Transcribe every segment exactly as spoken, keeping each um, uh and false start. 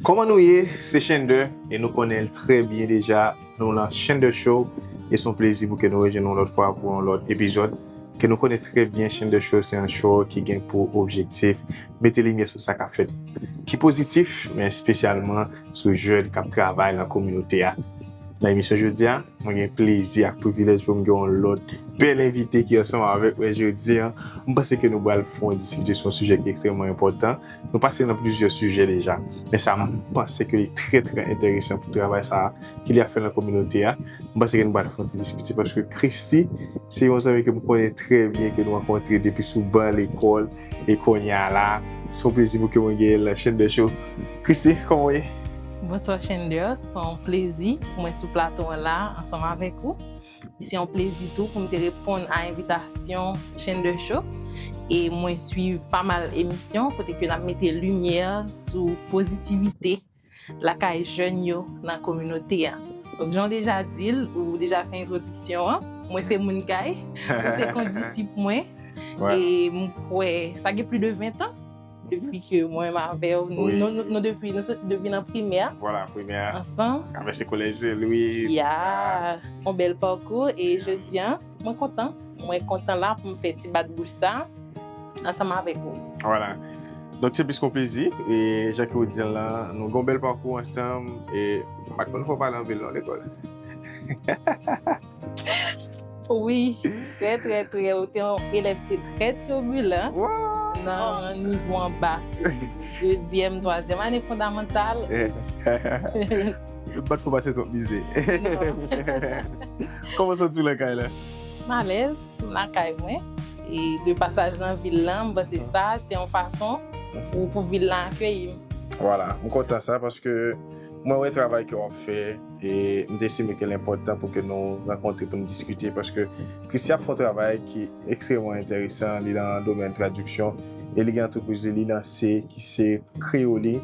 Kòman nou ye? Se Shender, e nou konnen l trè byen deja. Nou lan Shender Show, e se yon plezi pou ke nou rejwenn yon lòt fwa pou yon lòt epizòd. Ke nou konnen trè byen, Shender Show se yon show ki gen pou objektif mete limyè sou sa k ap fèt ki pozitif, men espesyalman sou jèn k ap travay nan kominote a. Nan emisyon jodi a, mwen gen plezi ak privilèj pou m gen yon lòt bèl envite ki ansanm avèk mwen jodi a. M panse ke nou pral fè yon diskite sou yon sijè ki ekstrèmman enpòtan. Nou pase nan plizyè sijè deja, men sa m panse ke li trè, trè enteresan pou travay sa a ke li ap fè nan kominote a. M panse ke nou pral fè yon ti diskite paske Christy se yon zanmi ke m konnen trè byen, ke nou rankontre depi sou ban lekòl, e kounye a la, se yon plezi pou ke mwen genyen l nan Shender Show. Christy, kòman w ye? Bonswa Shender, se yon plezi pou mwen sou plato an la ansanm avèk ou. Se yon plezi tou pou m te reponn a envitasyon Shender Show. E mwen swiv pa mal emisyon kote ke n ap mete limyè sou pozitivite lakay jèn yo nan kominote a. Donk, jan w deja di l, ou deja fè entwodiksyon an, mwen se moun kay, ou se kondisip mwen. E m kwè, sa gen plis de ven tan depi ke mwen menm avè w, nou, nou, nou, nou depi, nou soti depi nan primè. Vwala, primè. Ansanm. Travèse Kolèj Sen Lwi, tout sa. Ya, yon bèl pakou, e jodi a, mwen kontan. Mwen kontan la pou m fè ti bat bouch sa ansanm avèk ou. Vwala. Donk, se plis ke yon plezi. E jan ke w di l lan, nou gen yon bèl pakou ansanm. E m pa t konn fè w pale anpil non lekòl. Wi, trè, trè, trè. Ou te yon elèv ki te trè tibwilan nan nivo anba, sitou dezyèm, twazyèm ane fondamantal. M pa t fè w pase twòp mizè. Non. Kòman w santi w lakay la? M alèz, m lakay mwen. E de pasaj nan vil lan, m panse sa, se yon fason pou, pou vil lan akeyi m. Vwala, m kontan sa paske mwen wè travay ke w ap fè e m te estime ke l enpòtan pou ke nou rankontre pou n diskite paske Christy ap fè yon travay ki ekstrèmman enteresan, li nan domèn tradiksyon e li gen antrepriz li, li lanse ki se Creole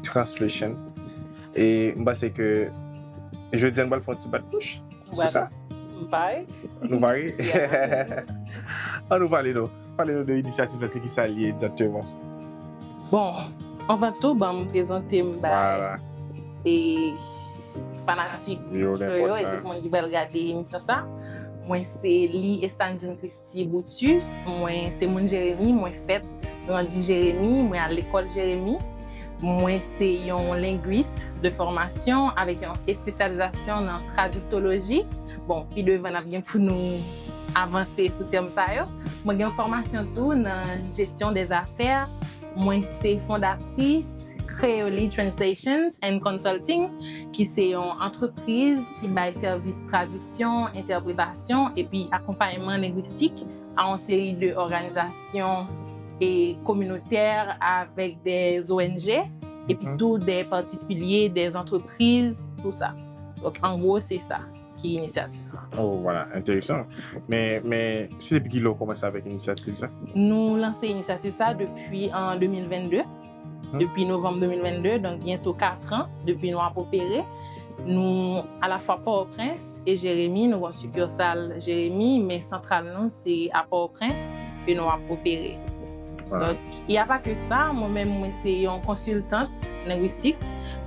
Translation. E m panse ke jodi a nou pral fè yon ti bat bouch sou sa. M pare. Nou pare? Yeah. Ann nou pale non. Pale nou de inisyativ la, se kisa l ye egzakteman? Bon, anvan tou, ban m prezante m bay e fanatik yo, e tout moun ki pral gade emisyon sa. Mwen se Lee Estanjin Christy Brutus. Mwen se moun Jeremi. Mwen fèt, grandi Jeremi. Mwen al lekòl Jeremi. Mwen se yon lengwis de fòmasyon avèk yon espesyalizasyon nan tradiktoloji. Bon, pi devan n ap gen pou nou avanse sou tèm sa yo. Mwen gen yon fòmasyon tou nan jesyon dèzafè. Mwen se fondatris Creole Translations and Consulting, ki se yon antrepriz ki bay sèvis tradiksyon, entèpretasyon epi akonpayman lengwistik a yon seri de òganizasyon e kominotè avèk de O N G epi tou de patikilye, de antrepriz, tou sa. Donk, an gwo, se sa ki inisyativ la. Oh, vwala, enteresan. Men, men, se depi kilè w kòmanse avèk inisyativ sa? Nou lanse inisyativ sa depi an de mil vennde, depi novanm de mil vennde, donk byento kat an depi nou ap opere. Nou alafwa Pòtoprens e Jeremi, nou gen yon sikisal Jeremi, men santral nou se a Pòtoprens ke nou ap opere. Donk, y a pa ke sa, mwen menm, mwen se yon konsiltant lengwistik.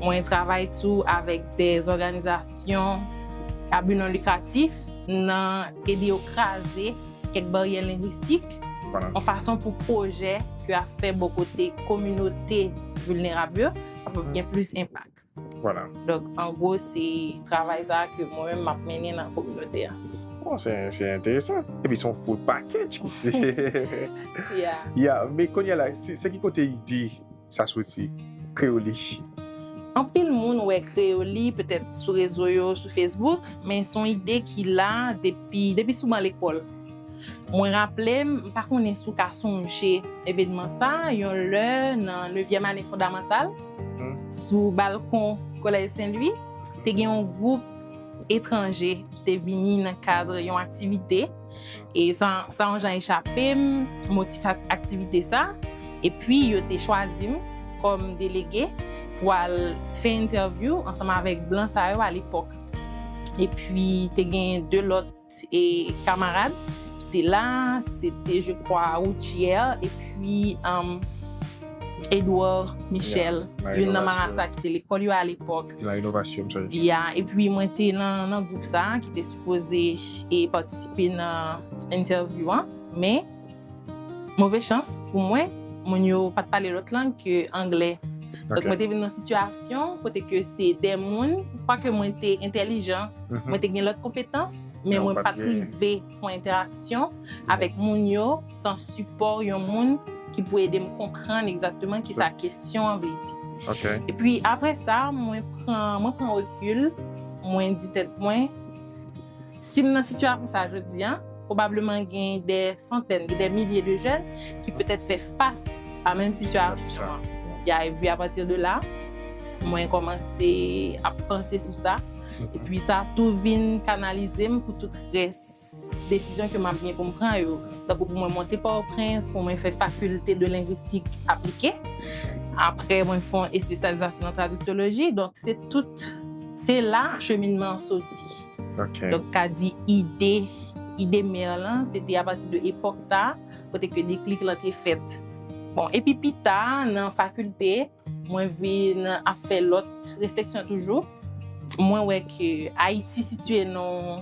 Mwen travay tou avèk de òganizasyon a bi non likratif nan ede yo kraze kèk baryè lengwistik, yon fason pou pwojè ke ap fè bò kote kominote vilnerab yo kapab gen plis enpak. Vwala. Donk, an gwo, se travay sa a ke mwen menm m ap mennen nan kominote a. Bon, se, se enteresan. Epi se yon full package ki se. Ya. Ya, men kounye a la, se, se ki kote ide sa soti, Creole? Anpil moun wè Creole petèt sou rezo yo, sou Facebook, men se yon ide ki la depi, depi sou ban lekòl. Mwen raple m, m pa konnen si w ka sonje evènman sa, yon lè nan nevyèm ane fondamantal, sou balkon Kolèj Sen Lwi, te gen yon gwoup etranje ki te vini nan kad yon aktivite. E sa, sa yon jan echape m, motif ak-, aktivite sa. Epi yo te chwazi m kòm delege pou al fè entèvyou ansanm avèk blan sa yo alepòk. Epi te gen de lòt e kamarad ki te la, se te, je crois, Routière epi, um, Edouard Michel, youn nan marasa ki te lekòl yo alepòk. Ki te nan Inovasyon, m sonje sa. Ya, epi mwen te nan, nan gwoup sa a ki te sipoze e patisipe nan entèvyou an, men move chans pou mwen, moun yo pa t pale lòt lang ke anglè. Donk, mwen te vin nan sitiyasyon kote ke se de moun, kwake mwen te entèlijan, mwen te gen lòt konpetans, men mwen pa t rive fè entèaksyon avèk moun yo san sipò yon moun ki pou ede m konprann egzakteman kisa kesyon an vle di. Epi apre sa, mwen pran, mwen pran rekil, mwen di tèt mwen, si m nan sitiyasyon sa jodi a, pwobableman gen de santèn, gen de milye de jèn ki petèt fè fas a menm sitiyasyon an. Ya, epi apati de la, mwen kòmanse ap panse sou sa. Epi sa tou vin kanalize m pou tout rès desizyon ke m ap gen pou m pran yo. Tankou pou mwen monte Pòtoprens, pou mwen fè fakilte de lengwistik aplike. Apre, mwen fè yon espesyalizasyon nan tradiktoloji. Donk, se tout, se la cheminman an soti. Donk, ka di ide, ide mè lan, se te apati de epòk sa, kote ke deklik lan te fèt. Bon, epi pita, nan fakilte, mwen vin ap fè lòt refleksyon toujou. Mwen wè ke Ayiti sitiye nan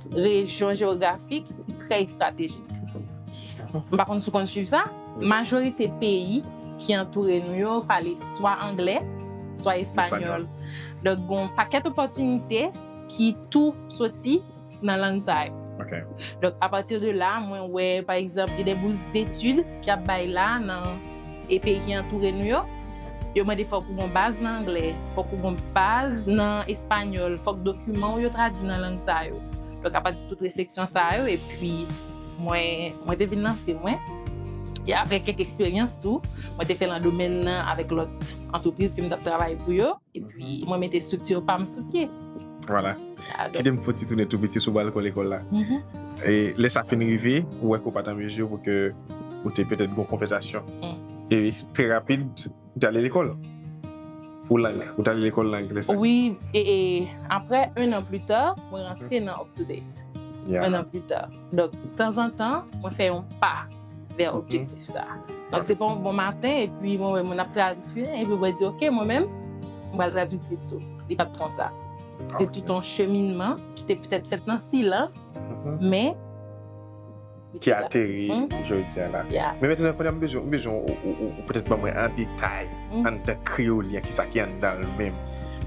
yon rejyon jewografik ki trè estratejik. M pa konn si w konn swiv sa. Majorite peyi ki antoure nou yo pale swa anglè, swa espanyòl. Donk, gen yon pakèt opòtinite ki tou soti nan lang sa yo. Donk, apati de la, mwen wè, pa egzanp, gen de bous detid ki ap bay la nan e peyi ki antoure nou yo. Yo mande fòk ou gon baz nan anglè, fòk ou gon baz nan espanyòl, fòk dokiman w yo tradui nan lang sa yo. Donk, apati tout refleksyon sa yo, epi mwen, mwen te vin lanse mwen. E apre kèk eksperyans tou, mwen te fè nan domèn nan avèk lòt antrepriz ke m t ap travay pou yo. Epi, mwen mete estrikti pa m sou pye. Vwala. Kite m fouti tounen tou piti sou balkon lekòl la. E lè sa fin rive, ou wè ke w pa t an mezi pou ke ou te petèt gon konvèsasyon. E trè rapid, ou te ale lekòl. Pou lang, ou te ale lekòl lang lè sa. Wi, e, e apre, un an pli ta, mwen rantre nan Up to Date. Un an pli ta. Donk, tanzantan, mwen fè yon pa vè objektif sa. Donk, se pa yon bon maten, epi mwen menm, mwen ap tradui, epi mwen di, "Ok, mwen menm, mwen pral tradiktris tou." Li pa t konsa. Se te tout yon cheminman ki te petèt fèt nan silans, men ki ateri jodi a la. Men mentnan, kounye a, m bezwen, m bezwen ou, ou, ou, ou petèt ban mwen an detay anndan Kreyoli an, kisa ki anndan l menm.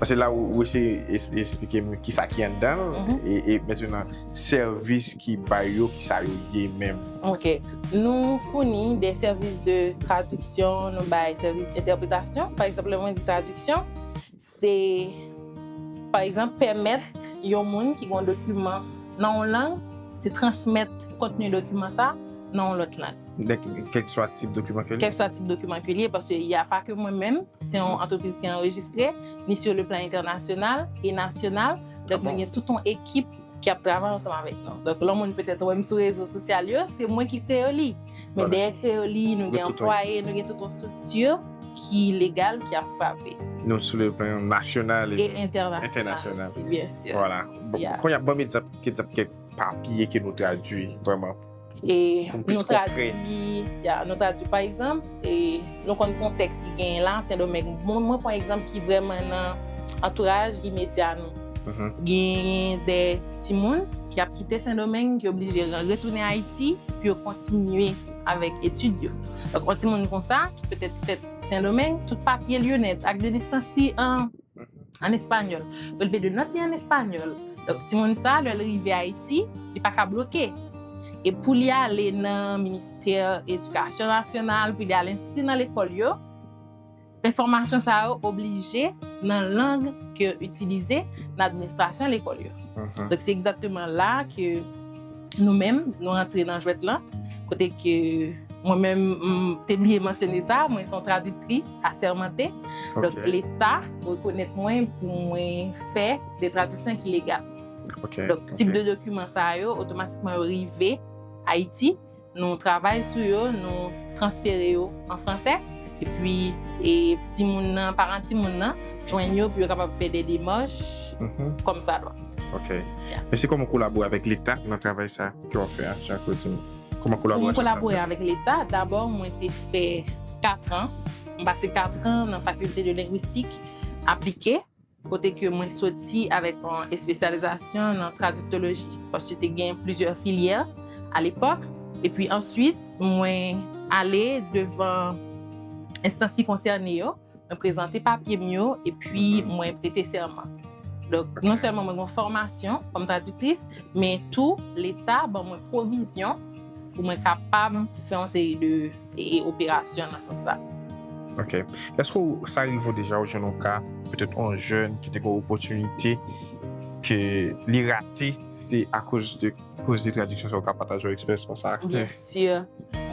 Paske la, ou, ou eseye es-, esplike m kisa ki anndan l, e, e mentnan, sèvis ki bay yo, kisa yo ye menm. Ok. Nou founi de sèvis de tradiksyon, nou bay sèvis entèpretasyon. Pa egzanp, lè mwen di tradiksyon, se, pa egzanp, pèmèt yon moun ki gen yon dokiman nan yon lang, se transmèt kontni dokiman sa nan yon lòt lang. Kèlkeswa tip dokiman ke li ye. Kèlkeswa tip dokiman ke li ye, paske y a pa ke mwen menm, se yon antrepriz ki anrejistre, ni sur le plan entènasyonal e nasyonal. Donk, nou gen tout yon ekip ki ap travay ansanm avèk nou. Donk, lè moun petèt wè m sou rezo sosyal yo, se mwen ki Kreyoli. Men dèyè Kreyoli, nou gen anplwaye, nou gen tout yon estrikti ki legal, ki ap frape. Nou sou le plan nasyonal e entènasyonal. Entènasyonal. Si, byen si. Vwala. Bon, kounye a, ban m egzanp, egzanp kèk papye ke nou tradui vrèman. E nou tradui, ya, nou tradui, pa egzanp, e nou konn kontèks ki genyen la, Sendomeng. Bon, mwen pran egzanp ki vrèman nan antouraj imedya nou. Genyen de timoun ki ap kite Sendomeng, ki oblije re-, retounen Ayiti pou yo kontinye avèk etid yo. Donk, yon timoun konsa, ki petèt fèt Sendomeng, tout papye l yo nèt, ak de nesans li an, an espanyòl. Relve de nòt li an espanyòl. Donk, timoun sa, lè l rive Ayiti, li pa ka bloke. E pou li ale nan Ministè Edikasyon Nasyonal, pou li al enskri nan lekòl yo, enfòmasyon sa yo oblije nan lang ke yo itilize nan administrasyon lekòl yo. Donk, se egzakteman la ke nou menm, nou rantre nan jwèt lan, kote ke mwen menm, m te bliye mansyone sa, mwen se yon tradiktris asèmante. Donk, Leta rekonèt mwen pou mwen fè de tradiksyon ki legal. Donk, tip de dokiman sa yo, otomatikman, yo rive Ayiti. Nou travay sou yo, nou transfere yo an fransè. Epi, e, timoun nan, paran timoun nan, jwenn yo pou yo kapab fè de demach kòmsadwa. Ok. Men se kòman w kolabore avèk Leta nan travay sa ke w ap fè a, jan ke w di m? Kòman kolaborasyon sa ap fèt? Pou mwen kolabore avèk Leta, dabò, mwen te fè kat an Mwen pase kat an nan Faculté de Linguistique Appliquée, kote ke mwen soti avèk yon espesyalizasyon nan tradiktoloji, paske te gen plizyè filyè alepòk. Epi answit, mwen ale devan enstans ki konsène yo, mwen prezante papye m yo, epi mwen prete sèman. Donk, non sèlman mwen gen yon fòmasyon kòm tradiktris, men tou, Leta ban mwen pwovizyon pou mwen kapab fè yon seri de, e, operasyon nan sans sa. Ok. Èske w, sa rive w deja, ou jwenn yon ka, petèt yon jèn ki te gen yon opòtinite ke li rate, se akoz de koze tradiksyon sa, ou ka pataje yon eksperyans konsa? Byen si.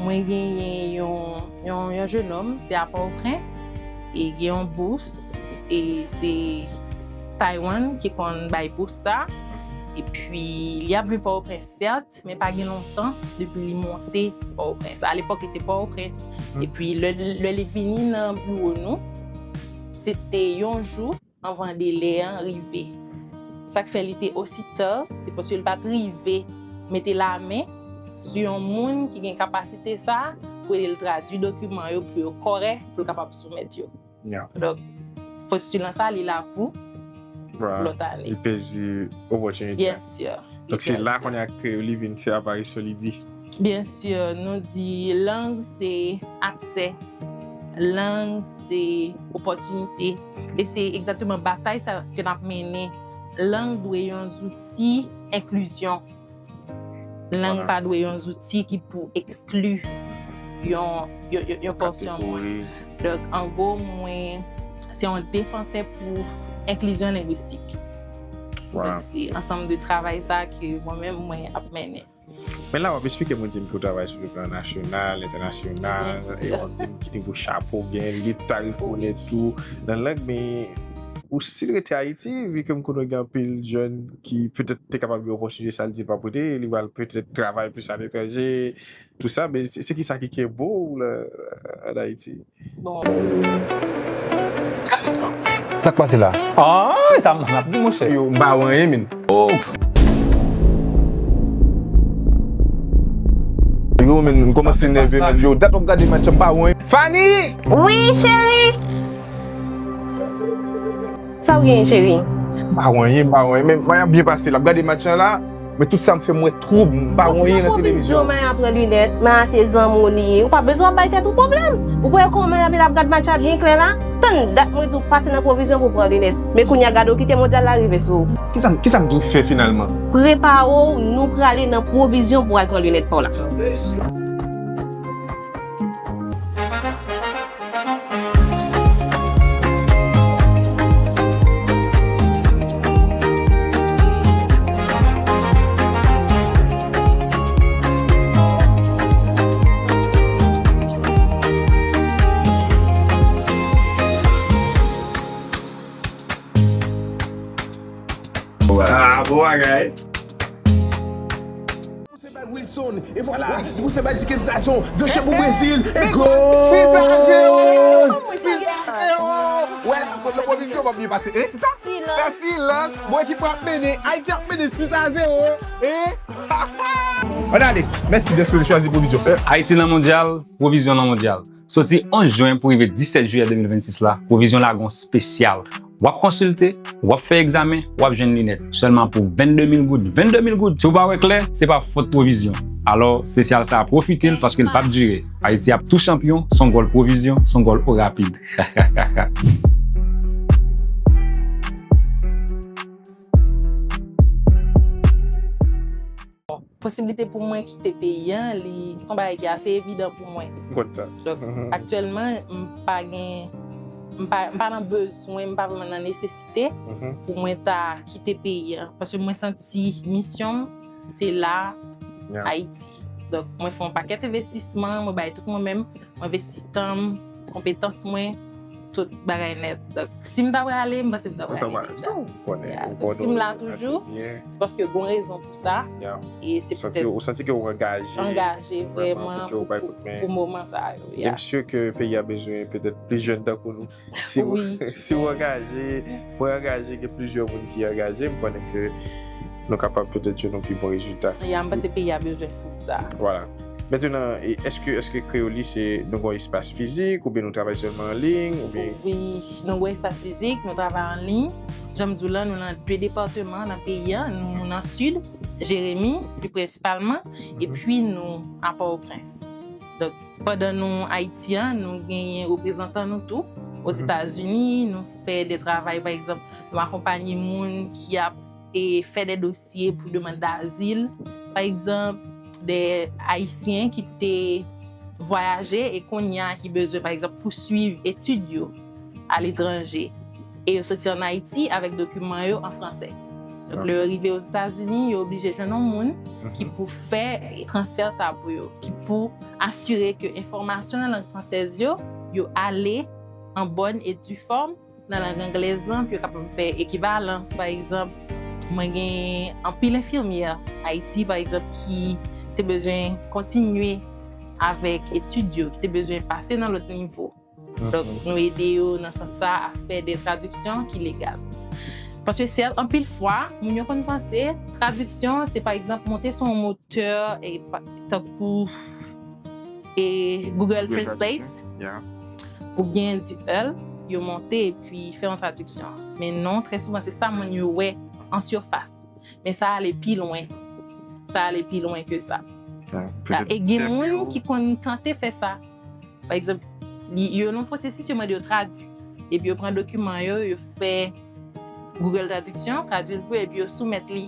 Mwen genyen yon, yon, yon jenòm, se a Pòtoprens, e gen yon bous, e se Taiwan ki konn bay bous sa. Epi, li ap viv Pòtoprens, sèt, men pa gen lontan depi li monte Pòtoprens. Alepòk, li te Pòtoprens. Epi, lè, lè li vini nan biwo nou, se te yon jou anvan delè an rive. Sa k fè li te osi ta, se paske li pa t rive mete lamen sou yon moun ki gen kapasite sa pou ede l tradui dokiman yo pou yo kòrèk, pou l kapab soumèt yo. Donk, postilan sa, li la pou lòt ane. Li pèdi opòtinite. Byen si. Donk, se la kounye a ke li vin fè aparisyon, li di. Byen si, nou di lang se aksè, lang se opòtinite, e se egzakteman batay sa ke n ap mennen. Lang dwe yon zouti enklizyon. Lang pa dwe yon zouti ki pou ekskli yon, yon, yon, yon pòsyon moun. Donk, an gwo, mwen se yon defansè pou enklizyon lengwistik. Donk, se ansanm de travay sa ke mwen menm, mwen ap mennen. Men la, w ap eksplike m, ou di m ke w travay sou le plan nasyonal, entènasyonal, e w ap di m ki nivo chapo w genyen, Leta rekonèt ou nan lang, men ou still rete Ayiti, vi ke m konnen gen anpil jèn ki petèt te kapab gen opòtinite sa l di l p ap rete, li pral petèt travay plis aletranje, tou sa, men se, se ki sa ki kenbe w la, ann Ayiti? Bon. Sa k pase la? Ah, sa m ap di, monchè. Yo, m pa wè anyen, men. Oh. Yo, men, m kòmanse nève, men. Yo, dat w ap gade match, m pa wè anyen. Fanny! Wi, cheri! Sa w genyen, cheri? M pa wè anyen, m pa wè anyen. Men, mwen ap byen pase la. M ap gade match lan la. Men tout sa m fè, m wè twoub, m pa wè anyen nan televizyon. Pwovizyon, Maya pran linèt, Maya se zanmi w li ye. Ou pa bezwen ap bay tèt ou pwoblèm. Ou wè kòman l ap, l ap gad match la byen klè la? Tann dat mwen di w pase nan pwovizyon pou w pran linèt. Men kounye a gade w kite mondyal la rive sou ou. Kisa, kisa m dwe fè finalman? Prepare w, nou prale nan pwovizyon pou w al pran linèt pa w la. Ah, bon bagay. Pouse bay Wilson, e vwala, li pouse bay Dikens Lajon, dèchè pou Brezil, e gòl! Sis a zewo! Sis a zewo! Wè, sot nan pwovizyon, w ap byen pase. E, kisa? Fè silans! Bon, ekip mwen ap mennen, Ayiti ap mennen sis a zewo, e? Ann ale! Mèsi dèske w te chwazi pwovizyon. Ayiti nan mondyal, pwovizyon nan mondyal. Soti onz jen pou rive disèt jiyè de mil vennsis la, pwovizyon la gen yon espesyal. W ap konsilte, w ap fè egzamen, w ap jwenn linèt. Sèlman pou vennde mil goud. Vennde mil goud! Si w pa wè klè, se pa fòt pwovizyon. Alò, espesyal sa a, pwofite l paske l p ap dire. Ayiti ap tou chanpyon, se yon gòl pwovizyon, se yon gòl o rapid. Posiblite pou mwen kite peyi a, li se yon bagay ki ase evidan pou mwen. M konn sa. Donk, aktyèlman, m pa gen, m pa, m pa nan bezwen, m pa vrèman nan nesesite pou mwen ta kite peyi a. Paske mwen santi misyon m, se la, Ayiti. Donk, mwen fè yon pakèt envestisman, mwen bay tout mwen menm, mwen envesti tan m, konpetans mwen, tout bagay nèt. Donk, si m ta prale, m panse m ta prale deja. Ou konnen, ou konnen. Si m la toujou, se paske gon rezon pou sa. E se petèt ou santi ke w angaje, angaje vrèman pou, pou, pou moman sa yo. E m si ke peyi a bezwen petèt plis jèn tankou nou. Si w, si w angaje, mwen angaje, gen plizyè moun ki angaje, m konnen ke nou kapab petèt jwenn yon pi bon rezilta. Ya, m panse peyi a bezwen fout sa. Vwala. Mentenan, e, èske, èske Kreyoli se, nou gen yon espas fizik, oubyen nou travay sèlman an liy, oubyen? Wi, nou gen yon espas fizik, nou travay an liy. Jan m di w lan, nou nan de depatman nan peyi a, nou nan Sid, Jeremi, pli prensipalman, epi nou a Pòtoprens. Donk, pandan nou Ayiti a, nou genyen reprezantan nou tou. Ozetazini, nou fè de travay, pa egzanp, nou akonpanye moun ki ap e fè de dosye pou demann dazil, pa egzanp, de Ayisyen ki te vwayaje e kounye a ki bezwen, pa egzanp, pouswiv etid yo aletranje. E yo soti ann Ayiti avèk dokiman yo an fransè. Donk, lè yo rive Ozetazini, yo oblije jwenn yon moun ki pou fè transfè sa pou yo, ki pou asire ke enfòmasyon nan lang fransèz yo, yo ale an bòn e di fòm nan lang anglèz lan, pou yo kapab fè ekivalans. Pa egzanp, mwen gen anpil enfimyè Ayiti, pa egzanp, ki te bezwen kontinye avèk etid yo, ki te bezwen pase nan lòt nivo. Donk, nou ede yo nan sans sa a fè de tradiksyon ki legal. Paske sèt, anpil fwa, moun yo konn panse tradiksyon, se pa egzanp monte sou yon motè, e pa, tankou, e Google Translate, oubyen DeepL, yo monte epi fè yon tradiksyon. Men non, trè souvan, se sa moun yo wè an sifas. Men sa ale pi lwen. Sa ale pi lwen ke sa. E gen moun ki konn tante fè sa. Pa egzanp, li, yo nan pwosesis, yo mande yo tradui. Epi yo pran dokiman yo, yo fè Google Traduction, tradui l pou yo, epi yo soumèt li.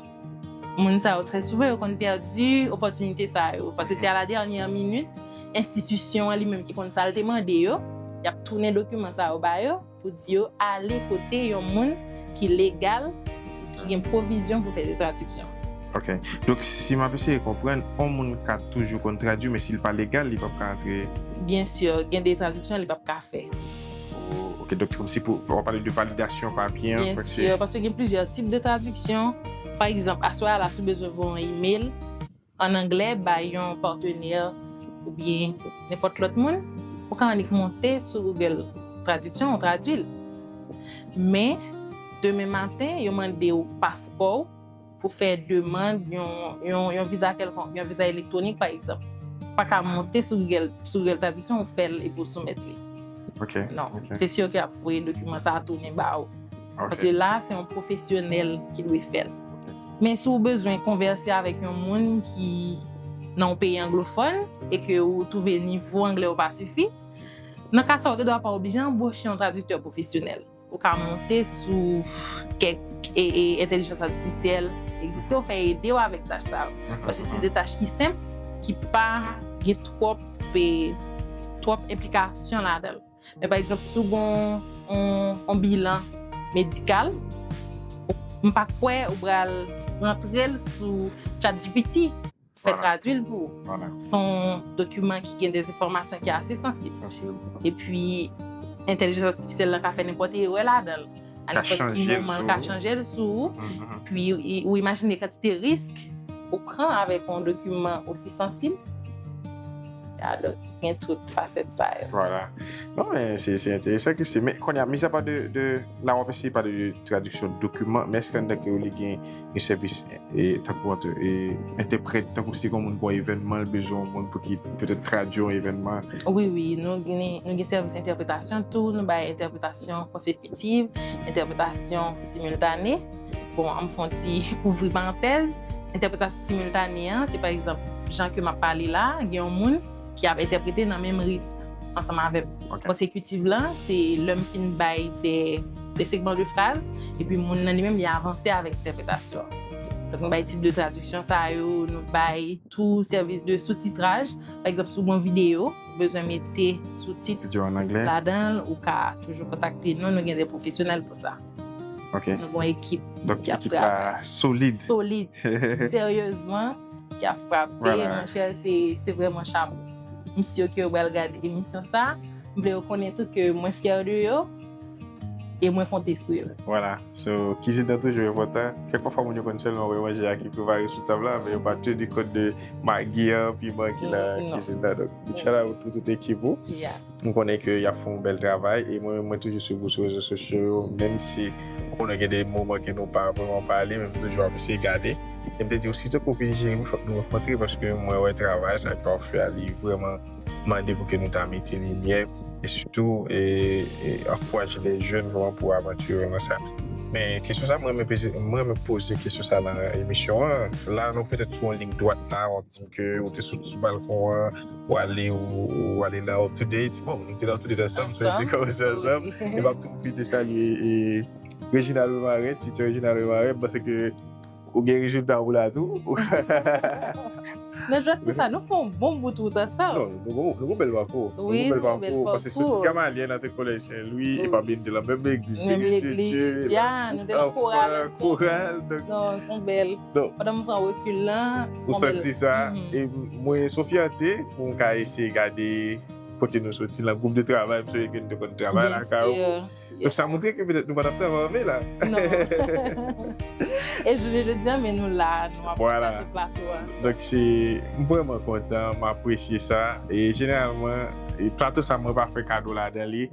Moun sa yo, trè souvan, yo konn pèdi opòtinite sa yo. Paske se a la dènyè minit, enstitisyon an li menm ki konn sa l te mande yo, y ap tounen dokiman sa yo ba yo, pou di yo ale kote yon moun ki legal, ki gen pwovizyon pou fè de tradiksyon. Ok. Donk, si m ap eseye konprann, yon moun ka toujou konn tradui, men si l pa legal, li p ap ka antre. Byen si, gen de tradiksyon li p ap ka fè. Oh, ok, donk, kòmsi pou, w ap pale de validasyon papye an, fòk se. Byen si, paske gen plizyè tip de tradiksyon. Pa egzanp, aswè a la, si w bezwen voye yon email, an anglè bay yon patenè oubyen nenpòt lòt moun, ou ka annik monte sou Google Tradiksyon, ou tradui l. Men, demen maten, yo mande w paspò w pou fè demann yon, yon, yon viza kèlkonk, yon viza elektwonik, pa egzanp. Ou pa ka monte sou Google, sou Google Tradiksyon, ou fè l epi w soumèt li. Ok, non, ok. Se si ke y ap voye dokiman sa a tounen ba ou. Ok. Paske la, se yon pwofesyonèl ki dwe fè l. Ok. Men si w bezwen konvèse avèk yon moun ki nan yon peyi anglofòn e ke ou twouve nivo anglè ou pa sifi, nan ka sa, ou gen dwa pa oblije anboche yon tradiktè pwofesyonèl. Ou ka monte sou kèk, e, e, entèlijans atifisyèl egziste, ou fè ede w avèk tach sa yo. Mhm. Paske se de tach ki senp, ki pa gen twòp, e, twòp enplikasyon ladan l. Men pa egzanp, si w gen yon, yon bilan medikal, m pa kwè ou pral rantre l sou ChatGPT, fè tradui l pou ou. Vwala. Se yon dokiman ki gen de enfòmasyon ki ase sansib. Sansib. Epi, entèlijans atifisyèl lan ka fè nenpòt erè ladan l. A nenpòt ki moman, l ka chanje l sou ou. Mhm. Pi, i- ou imajine kantite risk ou pran avèk yon dokiman osi sansib. Ya, donk, gen tout fasèt sa yo. Vwala. Non, men se, se enteresan ke se. Men, kounye a, mizapa de, de, la w ap eseye pale de tradiksyon dokiman, men èske anndan Kreyoli gen, gen sèvis, e, tankou, e, entèprèt, tankou si gen yon moun pou yon evènman, l bezwen yon moun pou ki petèt tradui yon evènman? Wi, wi, nou gen, nou gen sèvis entèpretasyon tou, nou bay entèpretasyon konsèp- konsèkitiv, entèpretasyon similtane. Bon, an m fè yon ti ouvri parantèz. Entèpretasyon similtane an, se pa egzanp, jan ke m ap pale la, gen yon moun ki ap entèprete nan menm ritm ansanm avè m. Ok. Konsèkitiv lan, se lè m fin bay de, de segman de fraz, epi moun nan li menm li avanse avèk entèpretasyon. Donk, nou bay tip de tradiksyon sa yo, nou bay tou sèvis de soutitraj. Pa egzanp, si w gen yon videyo, ou bezwen mete soutit ladan l, ou ka toujou kontakte nou, nou gen de pwofesyonèl pou sa. Ok. Nou gen yon ekip ki ap travay. Donk, ekip la solid. Solid. Seryezman, ki ap frape, monchè, se, se vrèman chapo. M si ke yo pral gade emisyon sa. M vle yo konnen tou ke mwen fyè de yo. e mwen konte sou yo. Voilà. So, kizin nan toujou enpòtan. Kèk pafwa moun yo konn sèlman wè manje a ki prepare sou tab la, men yo pa teni kont de magi an, piman ki nan kizin nan. Donk, big shout out pou tout ekip ou. M konnen ke y ap fè yon bèl travay e mwen menm mwen toujou swiv ou sou rezo sosyo yo, menm si m konnen gen de moman ke nou pa vrèman pale, men m toujou ap eseye gade. E m te di w, si tankou w vin Jeremi, fòk nou rankontre paske mwen wè travay sa ke w ap fè a, li vrèman mande pou ke nou ta mete limyè e sitou e, e ankouraje de jèn vrèman pou avanti yo nan sa. Men kesyon sa, mwen renmen poze, mwen renmen poze kesyon sa nan emisyon an. La, nou petèt sou yon liy dwat la, w ap di m ke ou te sot sou balkon an, ou ale, ou, ou ale nan Up to Date. Bon, nou te nan Up to Date ansanm, nou te kòmanse ansanm. E m ap tou pwofite salye e, Reginald Lemaret, Twitter Reginald Lemaret, m panse ke ou gen rezilta ou la tou. Nan jwèt tout sa, nou fè yon bon bout wout ansanm. Non, nou gon nou gon bèl pakou. Nou gon bèl pakou. Paske se Gamalyen nan te Kolèj Sen Lwi, e pa bende lan menm legliz. Menm legliz, ya, nou te nan koral. Koral, donk. Non, se yon bèl. Pandan m pran rekil lan, ou santi sa. E mwen, se yon fyète pou m ka eseye gade kote nou soti, nan gwoup de travay, m sonje ke nou te konn travay lakay ou. Donk sa montre ke petèt nou pa t ap travay anmè la. Non. E jounen jodi a, men nou la, nou ap pataje plato a. Donk se, m vrèman kontan, m apresye sa. E jeneralman, e plato sa mwen pa fè kado ladan li.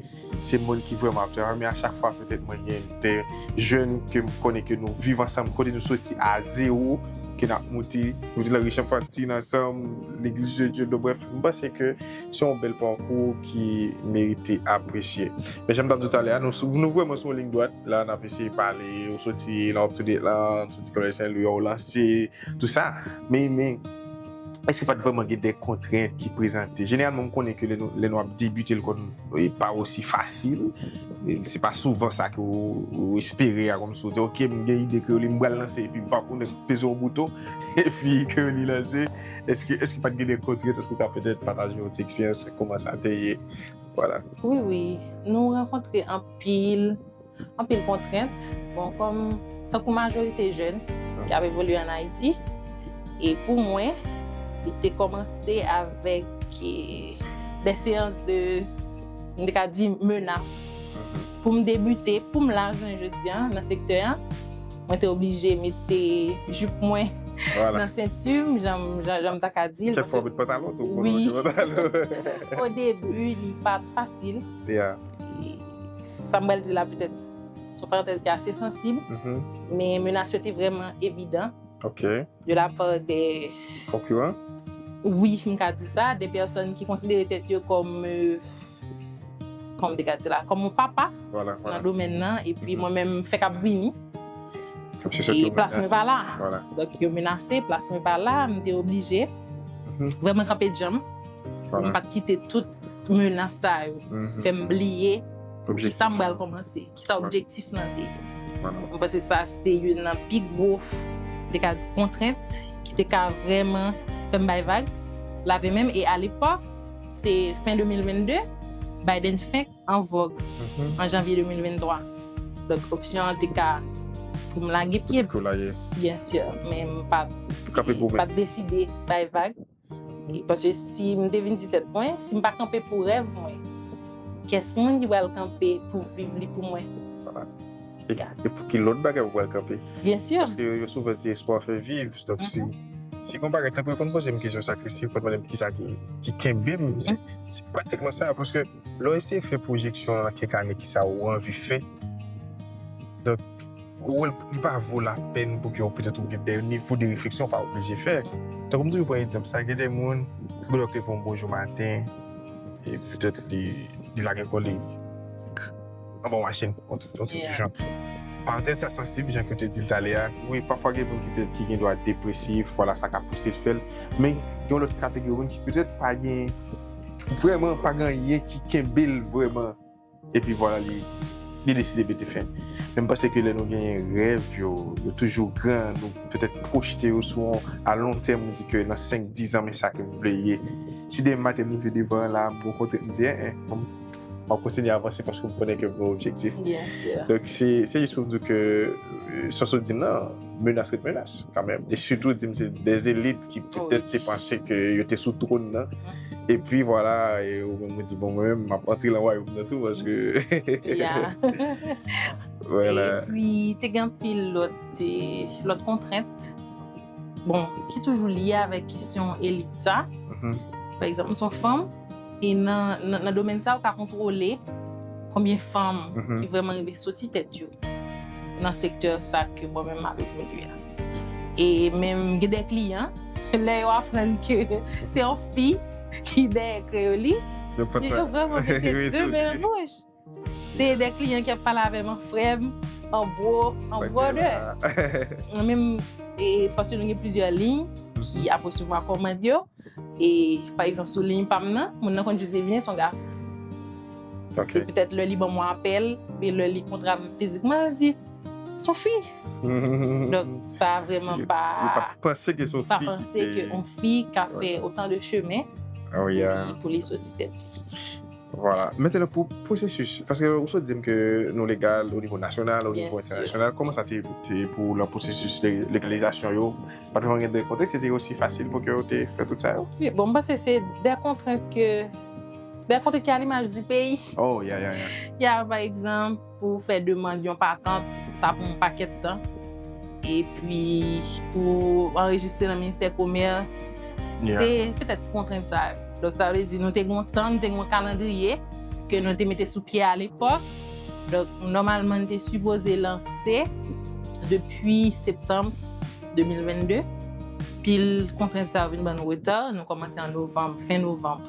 Se moun ki vrèman ap travay, men a chak fwa petèt mwen gen de jèn ke m konnen ke nou viv ansanm, kote nou soti a zewo, ke n ap moute, nou te nan Richemond Fantine ansanm, Legliz de Dye, donk brèf, m panse ke se yon bèl pakou ki merite apresye. Men jan m t ap di w talè a, nou, nou vrèman sou yon liy dwat. La, n ap eseye pale, ou soti nan Up to Date lan, soti Kolèj Sen Lwi, ou lanse, tou sa. Men, men, èske pa t vrèman gen de kontrent ki prezante? Jeneralman, m konnen ke lè nou, lè nou ap debite, l konn e pa osi fasil. E se pa souvan sa ke ou, ou espere a, kòmsi ou di, "Ok, m gen ide kreyòl, m pral lanse," epi bap, ou nèk peze yon bouton, epi kreyòl li lanse. Èske, èske pa t gen de kontrent? Èske w ka petèt pataje yon ti eksperyans, kòman sa te ye? Voilà. Wi, wi. Nou rankontre anpil, anpil kontrent. Bon, kòm, tankou majorite jèn ki ap evolye ann Ayiti, e pou mwen, li te kòmanse avèk e, de seyans de, m te ka di, menas. Pou m debite, pou m la jounen jodi a, nan sektè a, mwen te oblije mete jip mwen nan senti m, jan, jan, jan m ta ka di l. Kèk fwa ou met pantalon tou, ou konn mete pantalon. O debi, li pa t fasil. E sa m pral di la, petèt, se yon parantèz ki ase sansib, men menas yo te vrèman evidan. Ok. De la part des Konkiran? Wi, m ka di sa, de pèsòn ki konsidere tèt yo kòm, euh, kòm m te ka di la, kòm yon papa nan domèn nan, epi mwen menm m fèk ap vini. E plas mwen pa la. Donk yo menase, plas mwen pa la, m te oblije vrèman kanpe djanm. M pa t kite tout menas sa yo fè m bliye kisa m pral kòmanse, kisa objektif lan te ye. M panse sa se te youn nan pi gwo, m te ka di, kontrent ki te ka vrèman fè m bay vag. Lave men m, e alepòk, se fen de mil venn de, Biden fenk an vòg an janvye de mil venn twa. Donk, opsyon an te ka pou m lage pye m. Byen si, men m pa t deside bay vag. E paske si m te vin di tèt mwen, si m pa kanpe pou rèv mwen, kiyès moun ki pral kanpe pou viv li pou mwen? E, e pou ki lòt bagay ou pral kanpe? Byen si. Paske yo souvan di espwa fè viv. Donk si, si gon bagay, tankou yo konn poze m kesyon sa, Christy, yo konn mande m kisa ki, ki kenbe m. Se, se pratikman sa, paske lè w eseye fè pwojeksyon nan kèk ane kisa ou anvi fè. Donk, ou wè l pa vo lapèn pou ke w petèt ou gen de nivo de refleksyon ou pa oblije fè. Tankou m toujou pran egzanp sa, gen de moun, Boulòk leve yon bon jou maten, e petèt li, li lage kò li anba yon machin, yon ti, yon ti jan. Parantèz sa sansib, jan ke w te di l talè a. Wi, pafwa gen moun ki, ki gen dwa depresif, vwala sa ka pouse l fè l. Men gen yon lòt kategori moun ki petèt pa gen, vrèman pa gen anyen ki kenbe l vrèman. Epi vwala, li, li deside mete fen. Men m panse ke lè nou genyen rèv, yo, yo toujou gran, nou petèt pwojte yo sou yon, a lon tèm, nou di ke nan senk, diz an, men sa ke m vle ye. Si demen maten m leve devan la, m rankontre, m di, en, en, m ap kontinye avanse paske m konnen ke m gen objektif. Donk, se, se jis pou m di ke, euh, sa w sot di m nan, menas ret menas kanmenm. E sitou di m se de elit ki petèt te panse ke yo te sou twòn nan. Epi vwala, e ou menm ou di, bon, mwen menm m ap antre nan wayòm nan tou paske Ya. Vwala. Epi te gen anpil lòt, eh, lòt kontrent. Bon, ki toujou lye avèk kesyon elit sa. Pa egzanp, m se yon fanm, e nan, nan, nan domèn sa, ou ka kontwole konbyen fanm ki vrèman rive soti tèt yo nan sektè sa ke mwen menm m ap evolye a. E menm gen de kliyan, lè yo aprann ke se yon fi ki dèyè Kreyoli, yo vrèman mete de men nan bouch. Se de kliyan ki ap pale avè m an frè m, an bro, an brother. Mwen menm, e, paske nou gen plizyè liy ki ap resevwa kòmand yo. E, pa egzanp, sou liy pa m nan, moun nan konn jis devine se yon gason. Se petèt lè li ban mwen apèl, oubyen lè li kontre avè m fizikman, li di, se yon fi. Donk, sa vrèman pa. Yo pa panse ke se yon pa fi ki panse ke te yon fi ka fè otan de chemen Oh, yeah. pou li soti tèt li. Vwala. Mentnan, pou pwosesis, paske ou sot di m ke nou legal o nivo nasyonal, o Bien nivo sûr. entènasyonal, kòman sa te, te pou nan pwosesis le- legalizasyon yo? Pa t vrèman gen de kontèks, se te osi fasil pou ke yo te fè tout sa yo? Wi, bon, m panse se de kontrent ke, de kontrent ki a limaj di peyi. Oh, ya, ya, ya. Ya, pa egzanp, pou fè demann yon patant, sa pran yon pakèt tan. Epi, pou anrejistre nan ministè komès, Ya. se petèt ti kontrent sa yo. Donk, sa vle di, nou te gen yon tan, nou te gen yon kalandriye ke nou te mete sou pye alepòk. Donk, nòmalman, nou te sipoze lanse depi septanm de mil vennde. Pil kontrent sa yo vin ban nou reta. Nou kòmanse an novanm, fen novanm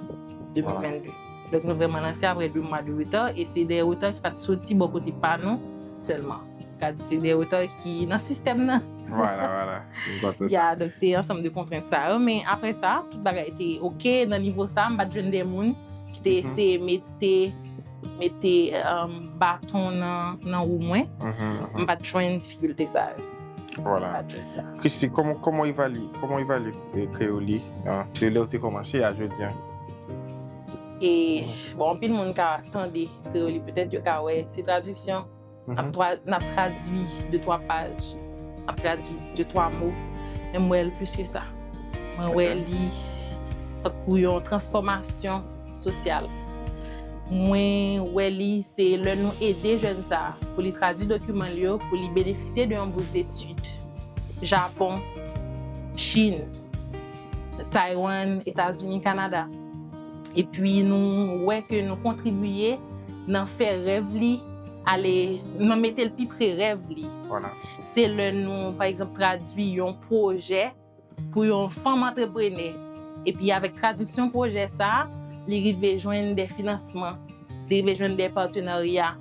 de mil vennde. Donk, nou vrèman lanse apre de mwa de reta, e se de reta ki pa t soti bò kote pa nou sèlman. Ka di se de reta ki nan sistèm nan. Vwala, vwala. M kontan sa. Ya, donk se ansanm de kontrent sa yo, men apre sa, tout bagay te oke. Nan nivo sa, m pa t jwenn de moun ki te eseye mete, mete, um, baton nan, nan wou mwen. M pa t jwenn difikilte sa yo. M Vwala. pa t jwenn sa. Christy, kòman, kòman w evalye, kòman w evalye, eh, Kreyoli, ah, de lè w te kòmanse a jodi a? E, bon, anpil moun ka tande Kreyoli, petèt yo ka wè se tradiksyon. N ap tra- n ap tradui de twa paj. N ap tradui de twa mo. Men m wè l plis ke sa. Mwen wè li tankou yon transfòmasyon sosyal. Mwen wè li se lè nou ede jèn sa a pou li tradui dokiman l yo, pou li benefisye de yon bous detid. Japon, Chin, Taiwan, Etazini, Kanada. Epi nou wè ke nou kontribiye nan fè rèv li ale, nan mete l pi pre rèv li. Vwala. Se lè nou, pa egzanp, tradui yon pwojè pou yon fanm antreprenè. Epi avèk tradiksyon pwojè sa a, li rive jwenn de finansman, li rive jwenn de patenarya.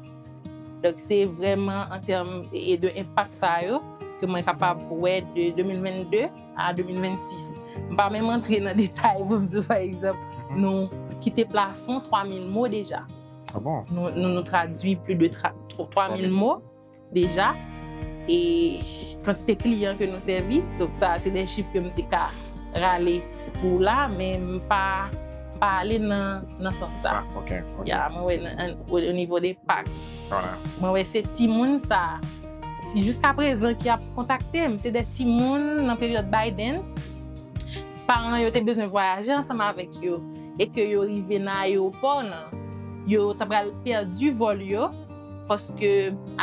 Donk, se vrèman an tèm e de enpak sa yo ke mwen kapab wè de de mil vennde a de mil vennsis. M pa menm antre nan detay pou m di w, pa egzanp, nou kite plafon twa mil mo deja. Ah bon? Nou, nou, nou tradui plis de tra- twa mil mo deja. E kantite kliyan ke nou sèvi, donk sa, se de chif ke m te ka rale pou w la, men m pa, m pa ale nan, nan sans sa. Sa, ok, ok. Ya, mwen wè nan, an- o, o nivo de pak. Vwala. Mwen wè se timoun sa, si jiska prezan ki ap kontakte m, se de timoun nan peryòd Biden, paran yo te bezwen vwayaje ansanm avèk yo e ke yo rive nan ayewopò lan, yo ta pral pèdi vòl yo paske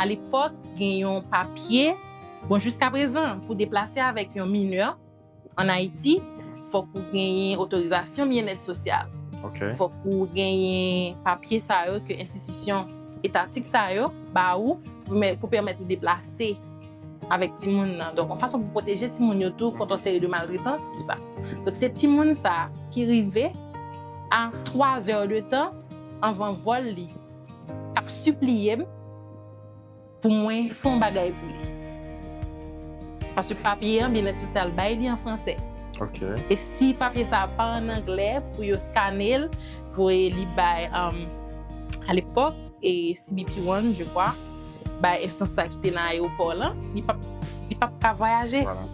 alepòk gen yon papye, bon, jiska prezan, pou deplase avèk yon minè an Ayiti, fòk ou genyen otorizasyon byennèt sosyal. Ok. Fòk ou genyen papye sa yo ke enstitisyon etatik sa yo ba ou pou mè- pou pèmèt ou deplase avèk timoun nan. Donk, yon fason pou pwoteje timoun yo tou kont yon seri de maltretans, tout sa. Donk, se timoun sa ki rive a twa zè de tan anvan vòl li, k ap sipliye m pou mwen fè yon bagay pou li. Paske papye an, byennèt sosyal bay li an fransè. Ok. E si papye sa a pa an anglè, pou yo skane l, voye li bay, um, alepòk, e C B P One, je crois, bay enstans sa ki te nan ayewopò lan, li p ap, li p ap ka vwayaje. Vwala.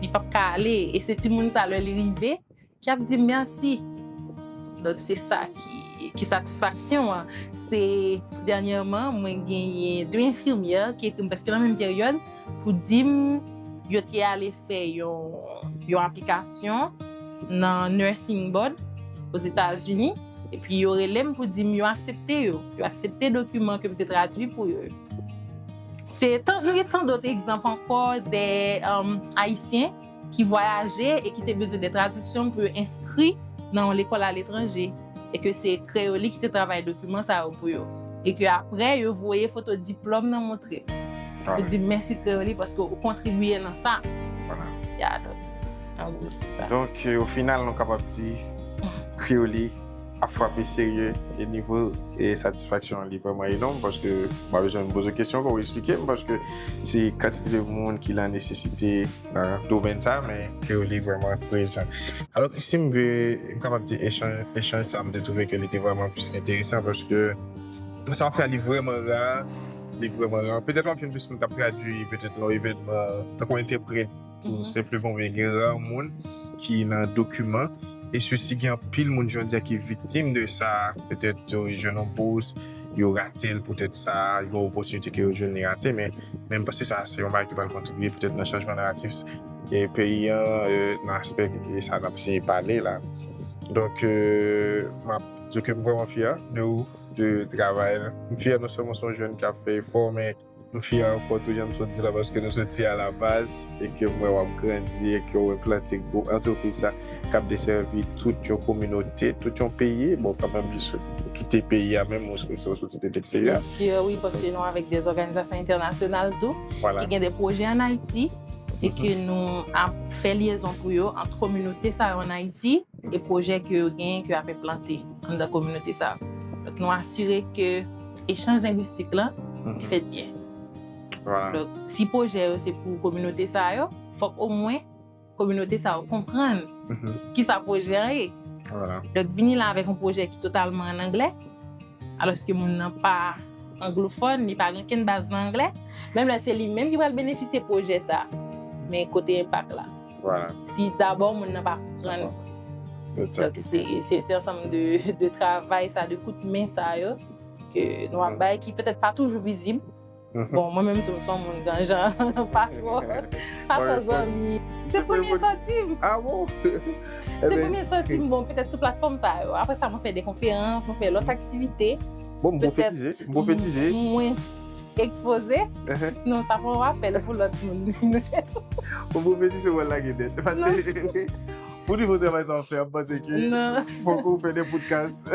Li p ap ka ale. E se timoun sa, lè li rive, ki ap di mèsi. Donk, se sa ki, ki satisfaksyon an, se dènyèman, mwen genyen de enfimyè ki ekri m prèske nan menm peryòd pou di m yo te ale fè yon, yon aplikasyon nan Nursing Board Ozetazini, epi yo rele m pou di m yo aksepte yo. Yo aksepte dokiman ke m te tradui pou yo. Se tan, nou gen tan dòt egzanp ankò de um, Ayisyen ki vwayaje e ki te bezwen de tradiksyon pou yo enskri nan yon lekòl aletranje. E ke se Kreyoli ki te travay dokiman sa yo pou yo. E ke apre, yo voye foto diplòm nan montre. Pou di mèsi Kreyoli paske ou kontribiye nan sa. Vwala. Ya, donk, an gwo, se sa. Donk, euh, o final, nou kapab di Kreyoli ap frape serye e nivo e satisfaksyon an li vrèman enòm paske m pa bezwen poze kesyon ankò, ou eksplike m paske se kantite de moun ki lan nesesite nan domèn sa, men Kreyoli vrèman prezan. Alò, si m vle, m kapab di echanj, echanj sa, m te twouve ke li te vrèman plis enteresan paske sa w ap fè a, li vrèman ra, li vrèman ra. Petèt w ap jwenn plis moun k ap tradui, petèt nan yon evènman, tankou entèprèt, tou senpleman, men gen ra moun ki nan dokiman. E sesi, gen anpil moun jodi a ki viktim de sa, petèt yo jwenn yon bous, yo rate l poutèt sa, yon opòtinite ke yo jwenn li rate, men, men m panse sa se yon bagay ki pral kontribiye petèt nan chanjman naratif e peyi an, euh, nan aspè sa n ap eseye pale la. Donk, euh, m ap di ke m vrèman fyè de ou, de travay la. M fyè non sèlman se yon jèn k ap fè efò, men m fyè ankò tou, jan m sot di la, paske nou soti a la baz e ke m wè w ap grandi e ke w enplante gwo antrepriz sa k ap desèvi tout yon kominote, tout yon peyi. Bon, kanmenm, ki sou, kite peyi a menm, ou sou, sou, sou ti eksteryè. Byen si, wi, paske nou avèk de òganizasyon entènasyonal tou, Vwala. Ki gen de pwojè ann Ayiti, e ke nou ap fè lyezon pou yo ant kominote sa yo ann Ayiti e pwojè ke yo genyen ke ap enplante anndan kominote sa yo. Donk, nou asire ke echanj lengwistik lan li fèt byen. Vwala. Donk, si pwojè yo se pou kominote sa yo, fòk omwen kominote sa yo konprann Mhm. kisa pwojè an ye. Vwala. Donk, vini la avèk yon pwojè ki totalman ann anglè, alòske moun nan pa anglofòn, li pa gen okenn baz nan anglè, menm lè se li menm ki pral benefisye pwojè sa, men kote enpak la? Vwala. Si dabò moun nan pa konprann. Tout sa. Donk, se, se, se ansanm de, de travay sa, de kout men sa yo, ke nou ap bay, ki petèt pa toujou vizib. Bon, mwen menm tou, m se yon moun ganjan, pa twò, pa twò zanmi. Se premye sòti m. Ah bon? Se premye sòti m, bon, petèt sou platfòm sa yo. Apre sa, mwen fè de konferans, mwen fè lòt aktivite. Bon, m pwofetize, m pwofetize. Mwen ekspoze. Non, sa pa yon apèl pou lòt moun. M pwofetize w al lage nèt. Paske pou nivo travay sa w ap fè, m panse ke fòk ou fè de podcast.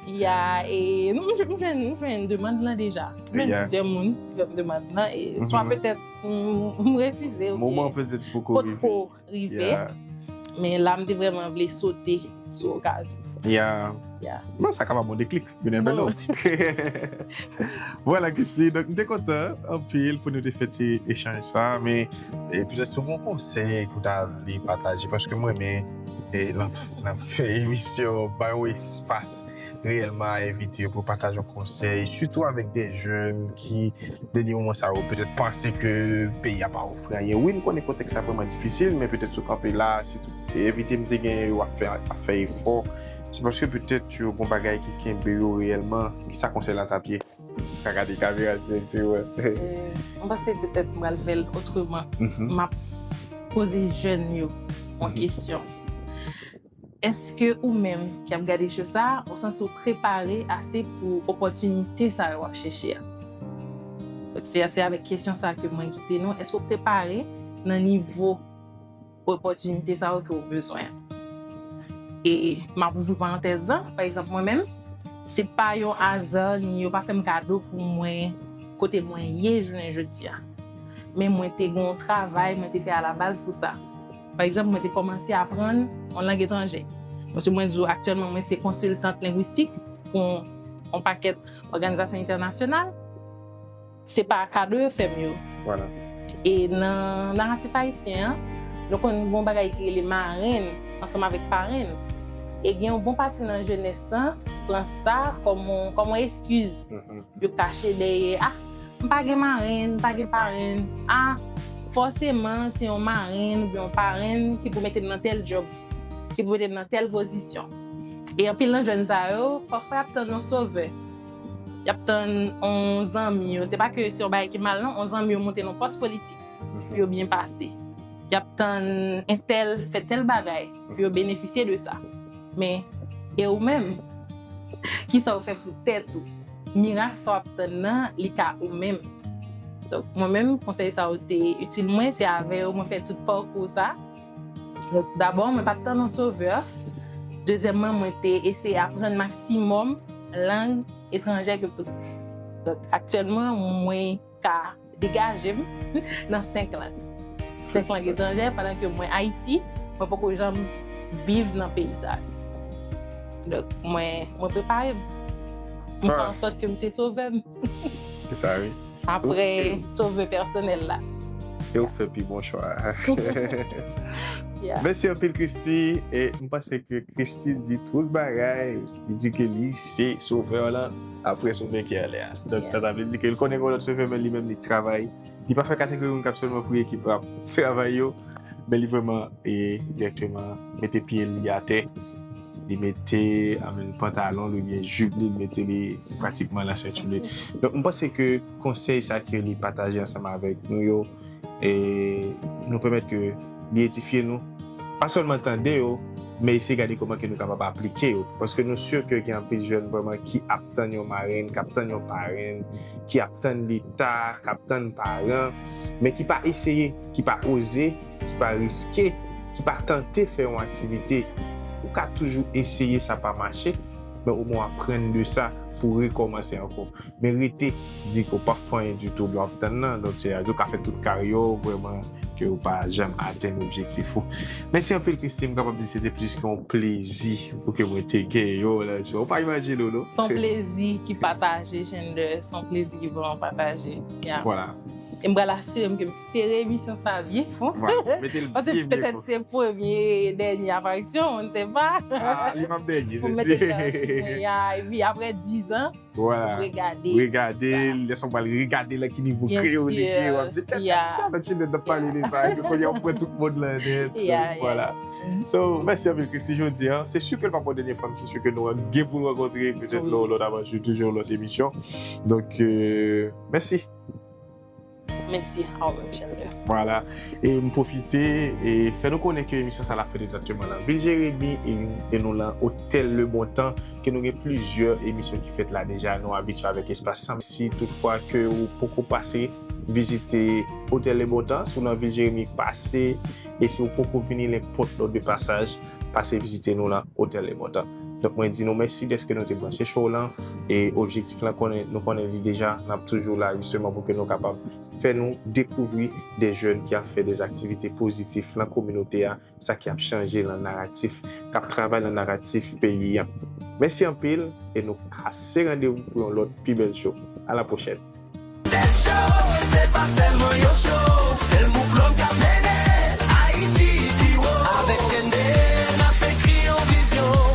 Ya, e m jwenn, m jwenn demann lan deja. M jwenn plizyè moun ki fè m demann lan, e swa petèt m refize, oubyen Moman petèt poko rive. Potko rive. Men la, m te vrèman vle sote sou okazyon sa. Ya. Ya. Bon, sa kapab yon deklik, you never know. Vwala, Christy, donk m te kontan anpil pou nou te fè ti echanj sa, men e, petèt si w gen yon konsèy pou ta vle pataje, paske m renmen e, nan, nan fè emisyon, bay yon espas reyèlman a envite yo pou pataje yon konsèy, sitou avèk de jèn ki, dènye moman sa yo, petèt panse ke peyi a pa ofri anyen. Wi, m konnen kontèks sa vrèman difisil, men petèt si w kanpe la, sitou envite m te genyen yo ap fè, ap fè efò, se paske petèt yo gen bagay ki kenbe yo reyèlman. Kisa konsèy la t ap ye? Ka gade kamera direkteman. Euh, mwen panse petèt m pral fè l otreman. M ap poze jèn yo yon kesyon. Èske ou menm ki ap gade show sa, ou santi w prepare ase pou opòtinite sa yo w ap chèche a? Donk, se, se avèk kesyon sa ke mwen kite nou. Èske w prepare nan nivo opòtinite sa yo ke w bezwen an? E m ap ouvri parantèz lan, pa egzanp, mwen menm, se pa yon aza, ni yo pa fè m kado pou mwen kote mwen ye jounen jodi a. Men mwen te gen yon travay mwen te fè alabaz pou sa. Pa egzanp, mwen te kòmanse aprann yon lang etranje. Paske mwen di w, aktyèlman, mwen se konsiltant lengwistik pou yon, yon pakèt òganizasyon entènasyonal. Se pa kado yo fè m yo. Vwala. E nan naratif ayisyen an, nou konn gen yon bagay ki rele marenn ansanm avèk parenn. E gen yon bon pati nan jenès lan ki pran sa kòm yon, kòm yon eskiz. Yo kache dèyè, ah, m pa gen marenn, m pa gen parenn. Ah, fòseman, se yon marenn oubyen yon parenn ki pou mete m nan tèl djòb, ki pou mete m nan tèl pozisyon. E anpil nan jèn sa yo, pafwa y ap tann yon sovè. Y ap tann yon zanmi yo. Se pa ke se yon bagay ki mal, non, yon zanmi yo monte nan pòs politik pou yo byen pase. Y ap tann entèl fè tèl bagay pou yo benefisye de sa. Men, e ou menm? Kisa w fè pou tèt ou? Mirak sa w ap tann nan, li ka ou menm. Donk, mwen menm, konsèy sa yo te itil mwen, se avè yo mwen fè tout pakou sa. Donk, dabò, mwen pa t tann yon sovè. Dezyèmman, mwen te eseye aprann maksimòm lang etranjè ke posib. Donk, aktyèlman, mwen ka degaje m nan senk lang. Senk lang etranjè, pandan ke mwen Ayiti, mwen poko janm viv nan peyi sa. Donk, mwen, mwen prepare m. Mwen fè an sòt ke m se sovè m. Se sa, wi. Apre sovè pèsonèl la. E ou fè pi bon chwa. Yeah. Mèsi anpil, Christie. E m panse ke Christie di tout bagay. Li di ke li se sovè lan apre sovè ki ale a. Donk, sa ta vle di ke li konnen gen yon lòt sovè, men li menm li travay. Li pa fè kategori moun k ap sèlman priye ki pa travay yo. Men li vrèman e direkteman mete pye li atè. Li mete, I mean, pantalon li oubyen jip li, li mete li pratikman nan senti li. Donk, m panse ke konsèy sa ke li pataje ansanm avèk nou yo, e nou pèmèt ke li edifye nou. Pa sèlman tande yo, men eseye gade kòman ke nou kapab aplike yo. Paske nou si ke gen anpil jèn vrèman ki ap tann yon marenn, k ap tann yon parenn, ki ap tann leta, k ap tann paran, men ki pa eseye, ki pa oze, ki pa riske, ki pa tante fè yon aktivite. Ou ka toujou eseye, sa pa mache, men omwen w aprann de sa pou w rekòmanse ankò. Men rete di ke w p ap fè anyen ditou, lè w ap tann nan. Donk, se a di w ka fè tout karyè w vrèman ke w pa janm atenn objektif ou. Mèsi anpil, Christie. M kapab di se te plis ke yon plezi pou ke mwen te genyen w la. Ou pa imajine w, non? Se yon plezi ki pataje, Gender. Se yon plezi ki vrèman pataje. Yeah. Vwala. E m pral asire m ke m sere emisyon sa byen fon. Vwala, mete l byen, byen fon. Paske petèt se premye, dènye aparisyon, on ne sait pas. Ah, li p ap dènye, se si. Pou m mete l nan chif mwen, ya, epi apre diz an, Vwala. Regade. Regade l, lè sa w pral regade l, ki nivo kreyòl li ye, w ap di, "Kèt, kèt, kèt, kèt, nèg ap pale de sa, epi kounye a w pran tout mond lan nèt." Donk, vwala. So, mèsi anpil, Christie, jodi a. Se si ke l p ap yon dènye fwa, m se si ke nou gen pou n rankontre, petèt lè yon lòt avanti, toujou yon lòt emisyon. Donk, euh, mèsi. Mèsi a ou menm, Gender. Vwala. E m pwofite e fè nou konnen ke emisyon sa la fèt egzakteman nan vil Jeremi e, e nou lan Otèl Le Bon Temps, ke nou gen plizyè emisyon ki fèt la deja, nou abitye avèk espas sa. Si toutfwa ke ou poko pase vizite Otèl Le Bon Temps, si w lan vil Jeremi, pase, e si w poko vini lenpòt lòt de pasaj, pase vizite nou lan Otèl Le Bon Temps. Donk, mwen di nou mèsi dèske nou te branche show lan. E objektif lan, konnen, nou konnen li deja, n ap toujou la jisteman pou ke nou kapab fè nou dekouvri de jèn ki ap fè de aktivite pozitif lan kominote a, sa ki ap chanje lan naratif, k ap travay lan naratif peyi a. Mèsi anpil, e nou kase randevou pou yon lòt pi bèl show. A la pwochèn. Tèl show, se pa sèlman yon show, se l Mouplon k ap mennen Ayiti pi wo. Avèk Gender, n ap ekri yon vizyon.